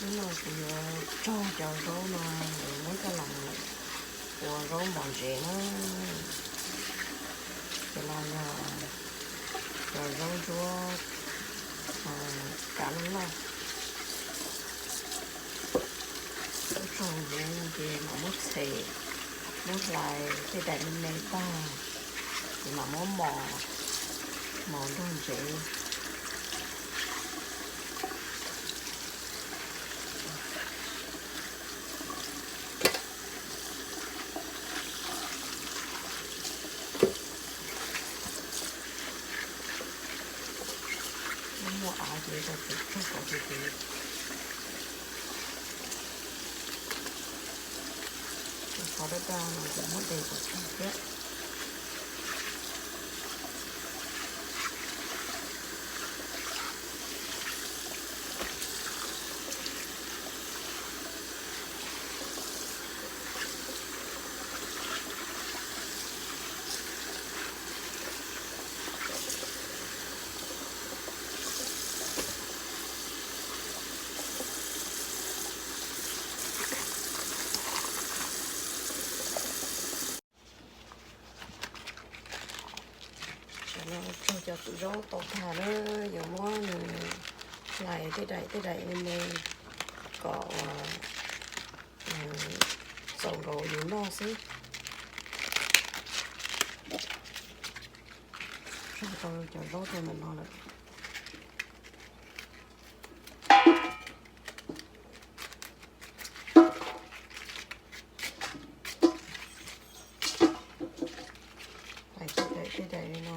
Hnub no kuv yuav tsau cov zaub no, yuav muab coj los ua zaub mos ntsev na. Ces no yog cov zaub ntsuab kav loj loj. Ua tsau ntsev no ces mam muab txhem, muab hlais tej daim me me tag, ces mam muab mos, mos nrog ntsev. Muaj av ces rau tus tsag kom tus tus, tus qhov daj daj no ces muab de kom tsag thiab. Tsam no tsau cov zaub tau tag na, yuav muab nws hlais tej daim tej daim me me kom txaus nkaus yus noj xwb. Tsau tau cov zaub rau ntawm no lawm. Hlais tej daim tej daim li no.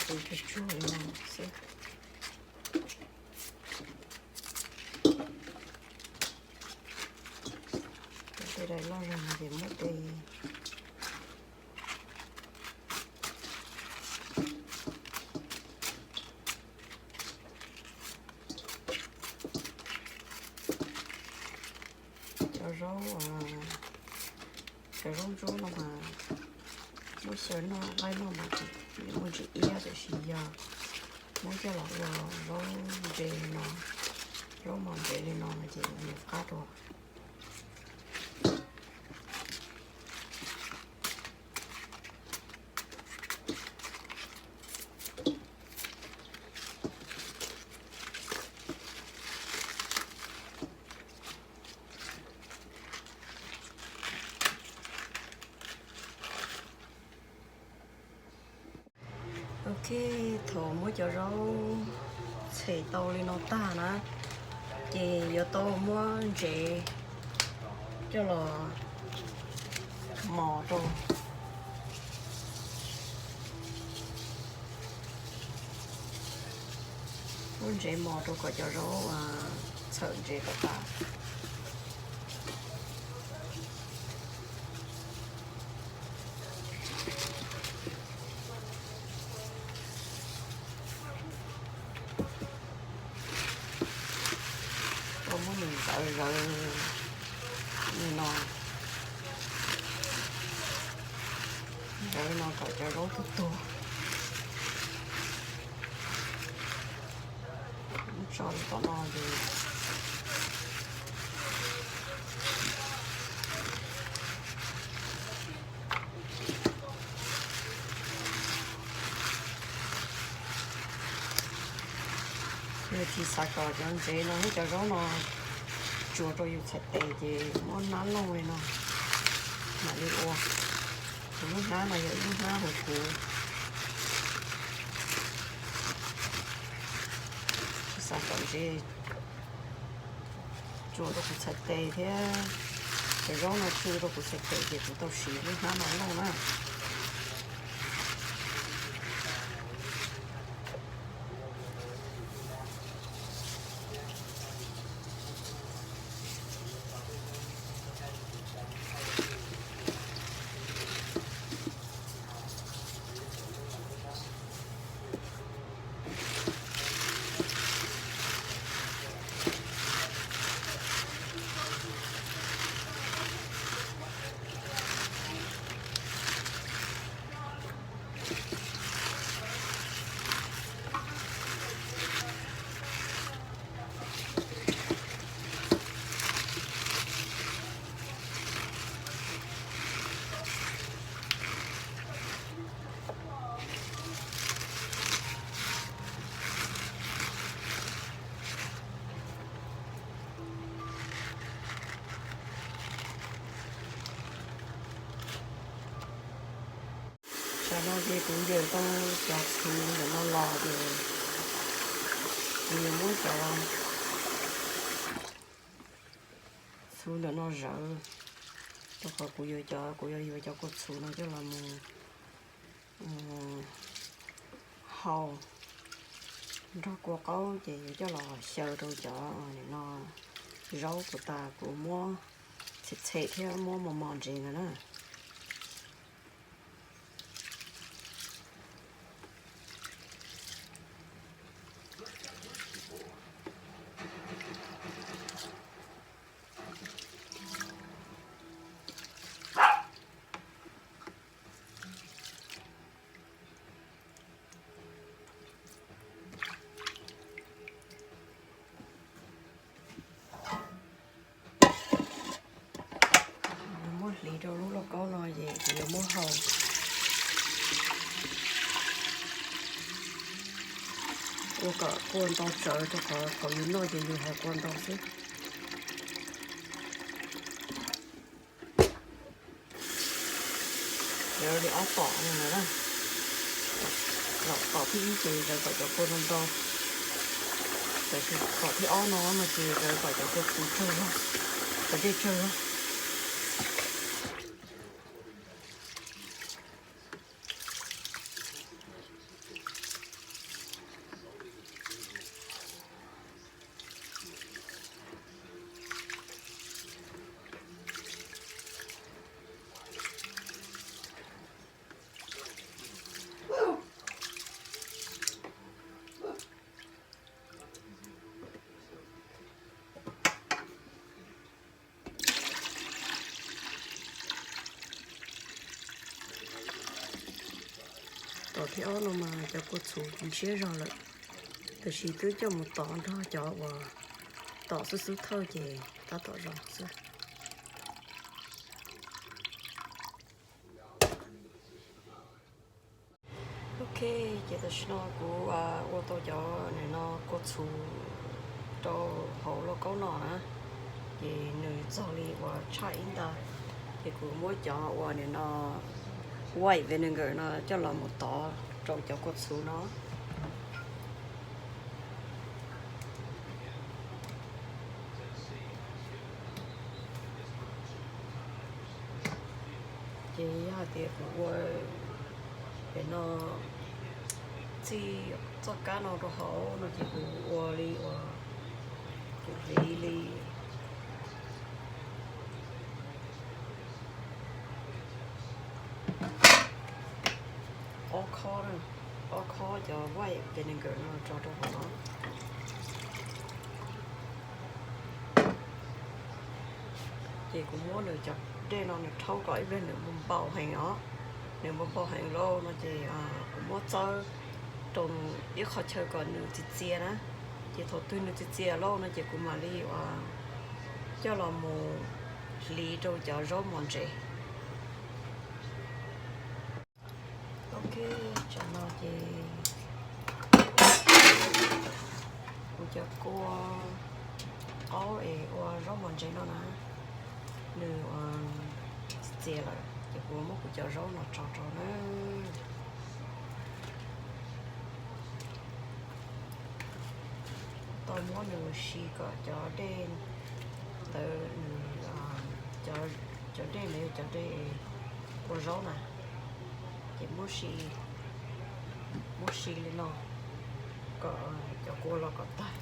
Tsuag tsuag li no xwb. Tej daim loj zog no ces muab de. Cov zaub, cov zaub ntsuab no mas muab xyaw noj qaib noj mas tsis muaj ntsis iab, tiam sis yog muab coj los ua zaub ntse no, zaub mos ntsev li no no ces nws qab dua. Ok, thaum muab cov zaub txhem tau li no tag na, ces yuav tau muab ntsev coj los mos rau. Muab ntsev mos rau kom cov zaub txhawm ntsev kom tas. Tau muab nws ntawv zawv li no, zawv no kom cov zaub tuag tuag. Muab tso rau tom no ces yus tsis xav kom cov ntsev no thiab cov zaub no tsuas rau yus txhais tes ces muab hnab looj li no mam li ua. Kuv lub hnab no yog ib lub hnab hauv kuv, tsis xav kom ntsev tsuas rau kuv txhais tes thiab cov zaub no tsuas rau kuv txhais tes ces kuv tau siv lub hnab no looj na. No ces kuv yawm tau cov txhuv ntawm no los ces kuv yuav muab cov txhuv ntawm no zawv, rau qhov kuv yuav cov, kuv yuav yuav cov kua txhuv no coj los mus hau nrog kua qaub ces yuav coj los xyaw rau cov no zaub puas tas kuv muab txhem txhem thiab muab mos mos ntsev ntawd na. Yuav muab hliv rau lub lauj kaub no ces kuv yuav muab hau ua kom kua ntau tsawv rau qhov thaum yus noj ces yus hais kua ntau xwb. Zawv li ob tom no na, tom thib ib ces zawv kom cov kua ntau ntau, tiam sis tom thib ob no no ces zawv kom cov kua txhuv tsawg zog, cov dej tsawg zog. Tom thib ob no mas cov kua txhuv ntshiab zog lawm, tiam sis twb coj mus tov nrog cov uas tom xub xub thawj ces tab tom zoo xwb. Ok, ces tam sim no kuv ua tau cov nim no kua txhuv rau hauv lauj kaub no na, ces nws txog li uas tshaj ib nta, ces kuv muab cov uas nim no white vinegar no coj los mus tov rau cov kua txhuv no. Ces yog hais tias kuv ua pem no txij txoj kab no rau hauv no ces kuv ua li uas kuv hliv li ob khob, ob khob cov white vinegar no tso rau hauv no. Ces kuv muab nws cov dej no nws rhaub kom ib pliag nws npau heev os, nws npau heev lauj no ces kuv muab txawb rau ib qho chaw kom nws txias txias na. Ces thaum twg nws txias txias lauj no ces kuv mam li coj los mus hliv rau cov zaub mos ntses. Ok, tsam no ces kuv cov kua qaub es ua zaub mos ntses no na, nws txias txias lawm ces kuv muab kuv cov zaub no tso rau na. Tau muab nws si kom cov dej ntawd, cov dej ntawd yog cov dej ua zaub na, ces muab si li no kom cov kua los kom tag.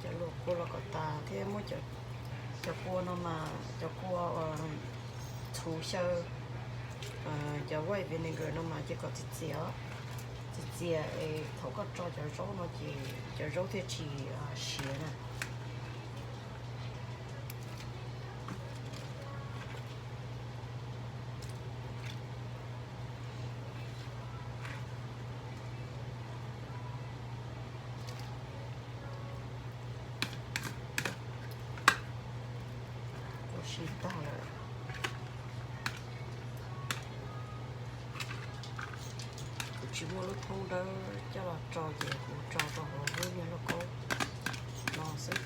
Cov kua los kom tas thiab muab cov kua no mas cov kua txhuv xyaw cov white vinegar no mas ces kom txias txias, txias txias es thaum koj tso cov zaub no ces cov zaub thiaj tsis siav na. Kuv si tag lawm. Kuv tsis muaj lub thoob dawb coj los tso ces kuv tso rau hauv lub niag lauj kaub no xwb.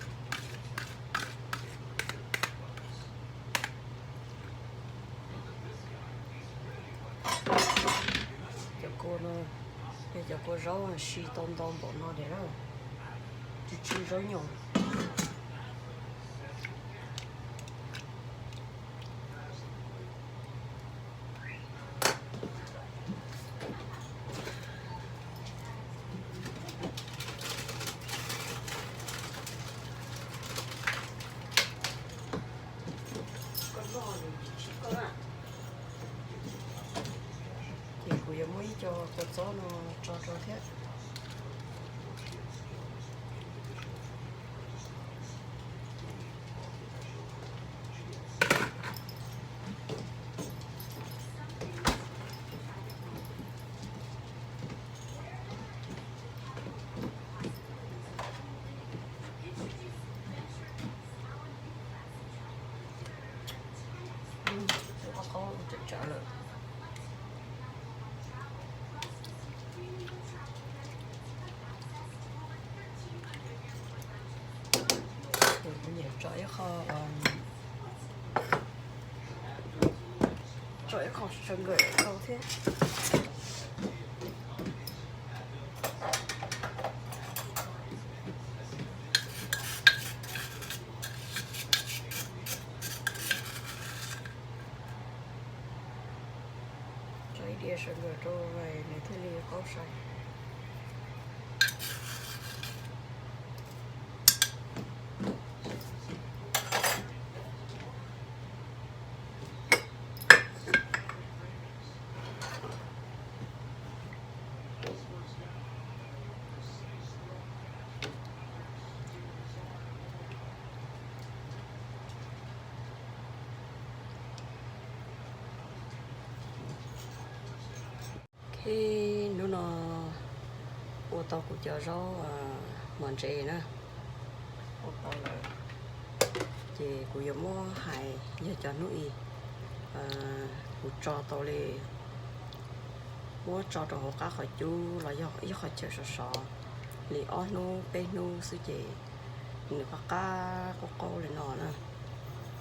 No, yog cov kua zaub si tau ntau npaum no tiag na, tsw tsw zaub nyoos. Ces kuv yuav muab ib co kua txob no tso rau thiab. Qaub qaub tsawv tsawv lawm. Kuv nyiam tso ib qho, tso ib qho sugar rau thiab. Tso ib diav sugar rau nws thiaj li qaub sai. Ok, hnub no ua tau kuv cov zaub mos ntses na, ua tau lawm. Ces kuv yuav muab hais yog cov hnub i kuv tso tau li, muab tso rau hauv qab qhov cub los yog ib qhov chaw sov sov li ob hnub peb hnub xwb ces nws qab qab qaub qaub li no na.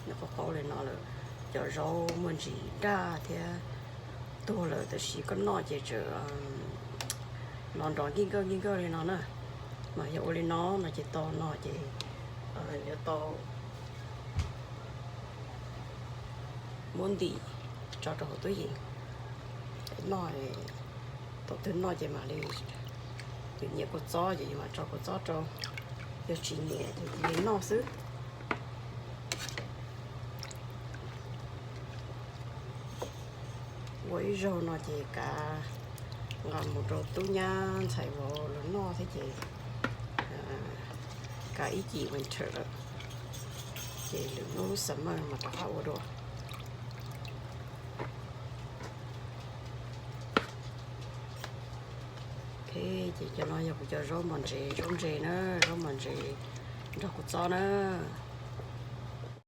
Nws qaub qaub li no lawm, cov zaub muaj ntsis daj thiab tuag lawm tab sis koj noj ces tseem los nrov nkij nkawj nkij nkawj li no na. Mas yog ua li no no ces tau no ces yuav tau muab ntim tso rau hauv tub yees noj. Thaum twg noj ces mam li, yus nyiam kua txob ces yus mam tso kua txob rau, yog tsis nyiam ces cia li noj xwb. Ua ib zaug no ces kav nqa mus rau tub nyab ntxhais vauv lawv noj thiab ces kav ib cim winter lawm, ces lwm hnub summer mas rov qab ua dua. Ok, ces cov no yog kuv cov zaub mos ntses, zaub ntses na, zaub mos ntses nrog kua txob na.